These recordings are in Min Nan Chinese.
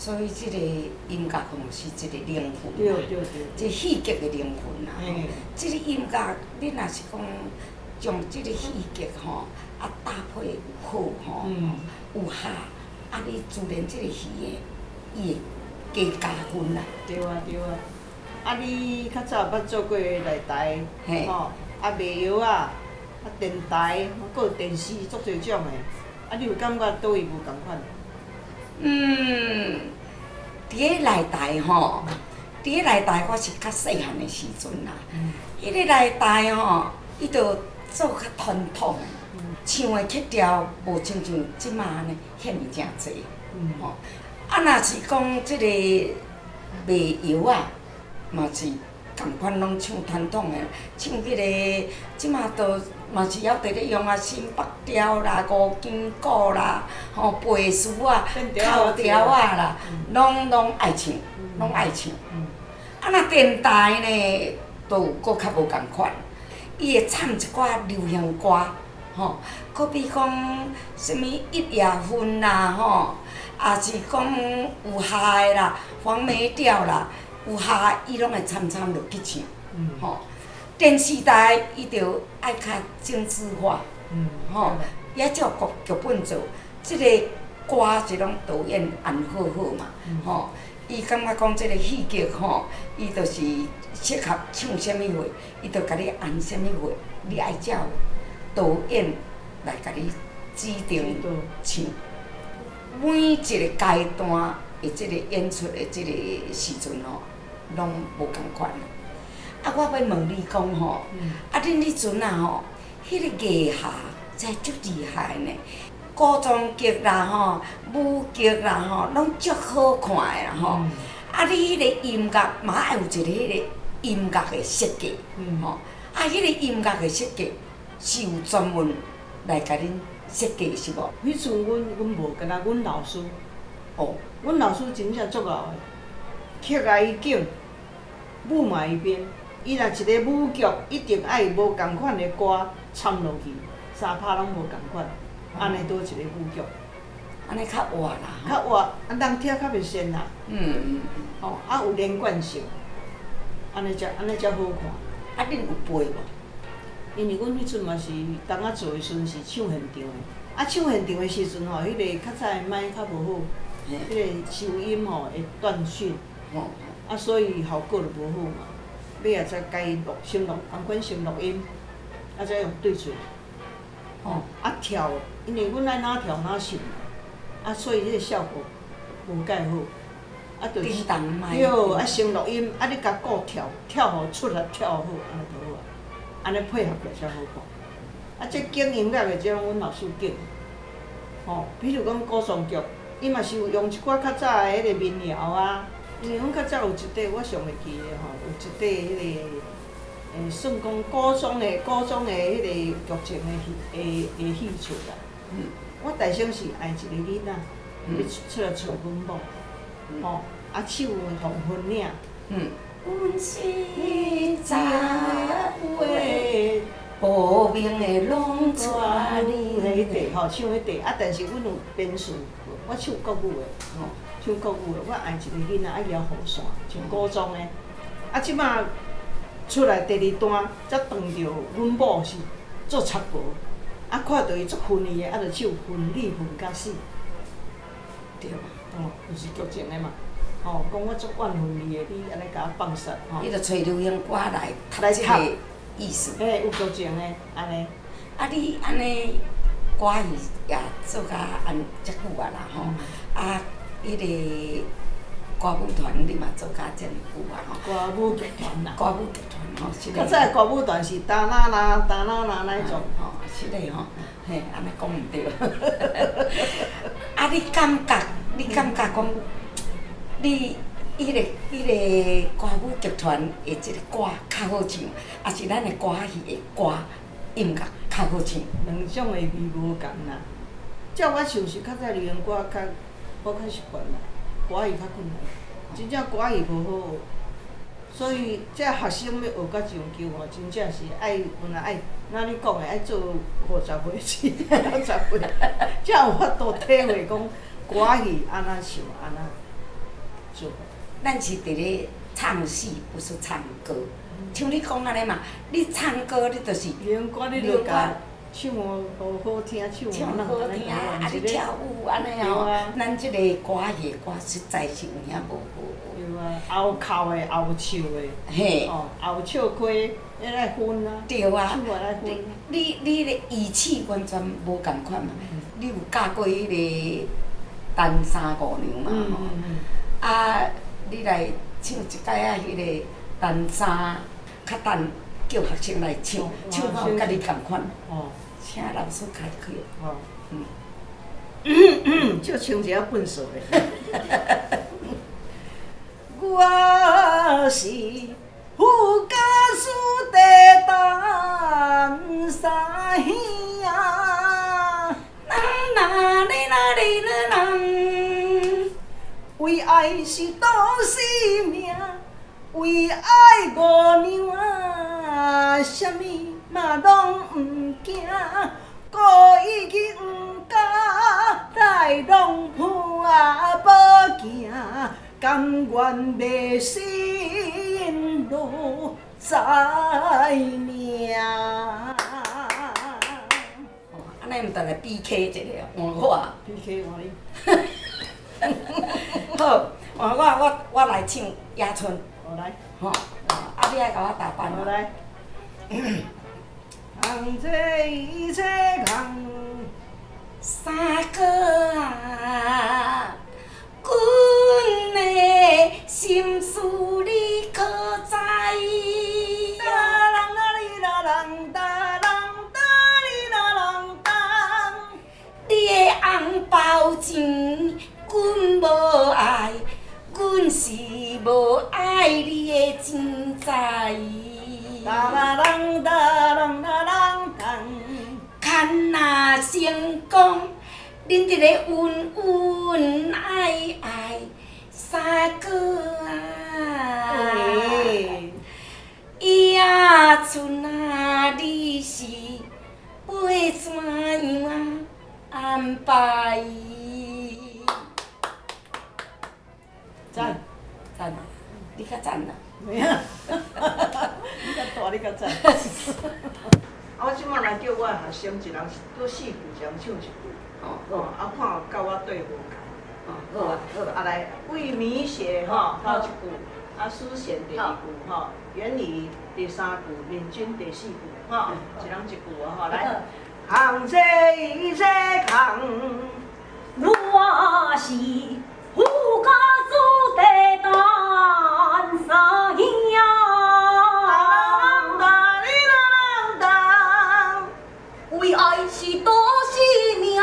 所以這個音樂吼是一個靈魂，這戲劇的靈魂啦。這個音樂，你若是講將這個戲劇吼，啊搭配有好吼，有合，啊你自然這個戲的，伊會加加分啦。對啊對啊，啊你較早捌做過內台，吼，啊賣藥仔，啊電台，閣有電視，足濟種的，啊你有感覺佗位無仝款？嗯，佇咧內台吼，佇咧內台我是較細漢的時陣啦。彼個內台吼，伊就做較傳統的，唱的曲調無親像這馬按呢遐爾正濟，吼。啊，若是講這個賣藥仔，嘛是仝款攏唱傳統的，唱彼個這馬都嘛是猶佇咧用啊，新北調啦、五更鼓啦、吼背書仔、哭調仔啦，攏攏愛唱，攏愛唱。啊，若電台呢，就有閣較無仝款，伊會摻一寡流行歌，吼，閣比講啥物一夜婚啦，吼，抑是講有合的啦，黃梅調啦，有合伊攏會摻摻落去唱，吼。電視台伊就愛較精緻化，吼，伊愛照劇劇本做，這個歌是攏導演按好好嘛，吼，伊感覺講這個戲劇吼，伊就是適合唱啥物話，伊就共你按啥物話，你愛照導演來共你指定唱。每一個階段的這個演出的這個時陣吼，攏無仝款。啊，我欲問你講吼，啊，恁彼陣啊吼，彼個藝俠真足厲害呢，古裝劇啦吼，武劇啦吼，攏足好看的啦吼。啊，你彼個音樂嘛愛有一個彼個音樂的設計，吼。啊，彼個音樂的設計是有專門來共恁設計是無？彼陣阮阮無，干焦阮老師。阮老師真正足𠢕的，曲也伊揀，舞嘛伊編。伊若一個舞劇，一定愛無仝款的歌摻落去，三拍攏無仝款，按呢佗一個舞劇。按呢較活啦。較活，啊人聽較袂跣啦。吼，啊有連貫性，按呢才按呢才好看。啊，恁有背無？因為阮彼陣嘛是當仔做的時陣是唱現場的，啊唱現場的時陣吼，彼個較早的麥較無好，彼個收音吼會斷訊，啊所以效果就無好嘛。尾仔才共伊錄，先錄，仝款先錄音，啊才用對喙。吼，啊跳，因為阮愛哪跳哪唱，啊所以彼個效果無蓋好。啊，就是對，啊先錄音，啊你共顧跳，跳予出來，跳好，按呢就好啊。按呢配合起來才好看。啊，這揀音樂的這攏阮老師揀。吼，比如講古裝劇，伊嘛是有用一寡較早的彼個民謠啊。因為阮較早有一塊我上會記的吼，有一塊彼個，算講古裝的古裝的彼個劇情的戲的的戲出啦。我大聲是愛一個囡仔，欲出來揣阮某，吼，啊唱黃昏嶺。阮是十月，無明的攏帶你。彼塊吼，唱彼塊啊，但是阮有編詞，我唱國語的，吼，唱國語的，我愛一個囡仔愛搖雨傘，唱古裝的。啊，這馬出來第二段，才撞著阮某是做插婆，啊，看著伊足恨伊的，啊，就唱恨你恨甲死。對啊。哦，就是劇情的嘛。吼，講我足怨恨你的，你按呢共我放殺吼。伊就揣流行歌來讀這個意思。嘿，有劇情的，按呢。啊，你按呢歌戲也做甲按遮久啊啦吼，啊，彼個歌舞團你嘛做甲遮爾久啊吼。歌舞劇團啦。歌舞劇團吼，是較早的歌舞團是噠啦啦、噠啦啦那種。吼，是的吼，嘿，按呢講毋對。啊，你感覺，你感覺講，你彼個彼個歌舞劇團的這個歌較好唱，抑是咱的歌戲的歌音樂較好唱？兩種的味無仝啦。照我想是較早流行歌較，我較習慣啦，歌戲較困難，真正歌戲無好學。所以這學生欲學甲上究吼，真正是愛本來愛，若你講的愛做50歲至60歲，才有法度體會講歌戲按怎唱按怎。做。咱是佇咧唱戲，不是唱歌。像你講按呢嘛，你唱歌你就是唱歌你就共唱予好聽，唱唱好聽，啊你跳舞按呢吼，咱這個歌戲歌實在是有影無好。對啊，後哭的，後笑的，嘿，哦，後笑開，會來分啊。對啊，唱來分。你的語氣完全無仝款嘛，你有教過彼个陳三五娘嘛吼？啊，你來唱一擺仔彼个陳三，較等叫學生來唱，唱看有佮你仝款。哦。請老師開課。哦。嗯。就唱一下笨手的。我是富家子弟陳三兄啊，啦哩啦哩啦啦，為愛是賭性命，為愛五娘啊，啥物嘛攏毋驚，故意去黃家來弄破仔寶鏡。甘願賣身落知命。按呢毋得來 PK 一下，換我。 PK 換你。好，換我，我來唱野春。好來。吼，啊，你愛共我搭班。好來。空這這空。三哥啊，阮的心事你可知？哒啷啦哩啦啷，哒啷哒哩啦啷当。你的紅包錢，阮無愛，阮是無愛你的錢財。哒啦啷哒啷啦啷當。牽若成功，恁佇咧恩恩愛愛，三哥啊，野春啊，你是欲怎樣安排？讚讚，你較讚啦。沒啊，你較大，你較讚。啊，我這擺來叫我的學生，一人閣四句，一人唱一句。哦，啊，看佮我對無仝。哦，好啊，好啊。啊，來，魏米雪吼，頭一句，啊，思賢第二句吼，袁理第三句，敏君第四句，吼，一人一句啊，吼，來。空這這空，我是富家子弟陳三兄。為愛是賭性命，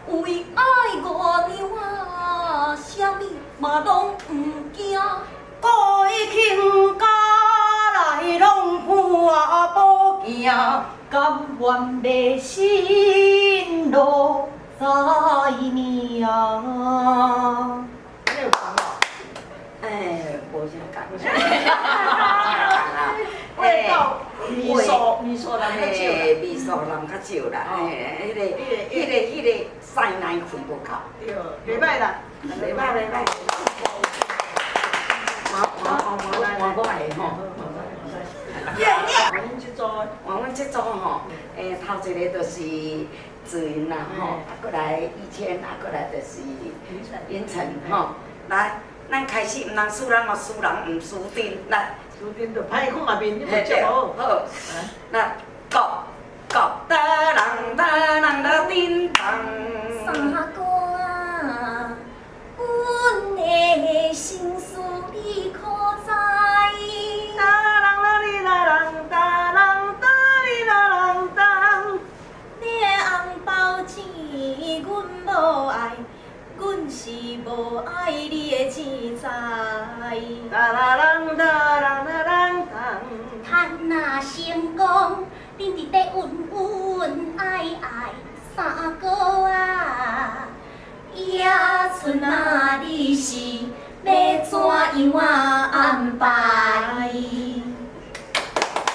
為愛五娘啊，啥物嘛攏毋驚。故意傾家來弄破寶鏡，甘願賣身落知命。按呢有仝無？哎，無啥仝。無啥仝。味道，味素味素人較少啦。味素人較少啦，嘿，彼个師奶氣無夠。對，袂䆀啦，袂䆀袂䆀。換換換換我的吼。換阮這組。換阮這組吼，頭一个就是子雲啦吼，啊，閣來以謙，啊，閣來就是雲晨吼。來，咱開始，毋通輸人哦，輸人毋輸陣，來。輸陣就歹看面，你無接好。好，來，各各哒啷哒啷哒叮當。三哥啊，阮的心事你可知？哒啷啦哩啦啷，哒啷哒哩啦啷當。你的紅包錢，阮無愛，阮是無愛你的錢財。哒啦啷哒啷啦啷當。趁若成功，恁佇咧恩恩愛愛，三哥啊，野春啊，你是欲怎樣安排？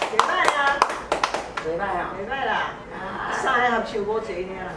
袂䆀啊，袂䆀啊，袂䆀啦，三个合唱無濟爾啦。